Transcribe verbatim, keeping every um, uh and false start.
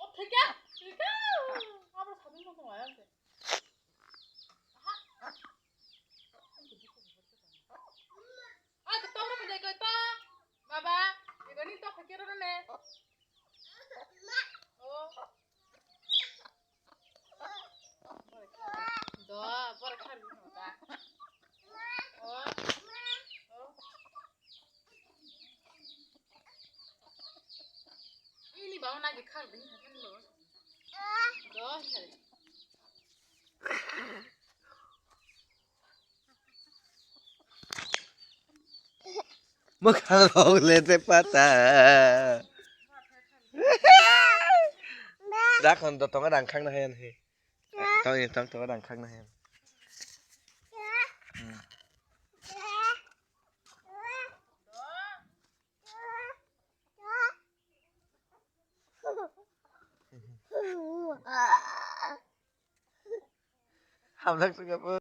O theke, theke. Abo sabun ko tong ayang se. Aha. Ai, ko tong ro ko jai ko tong. Baba, ego ni tong theke ro ne. O. Do, bor khar bi no da. O. O. Ini bawa nagi khar bi hakan lo. Do, khar. Mwkhang rok le te pata. Dakhon do tongo rang khang na hayan he. Tong tong tongo rang khang na hayan. Hamjak sukha po.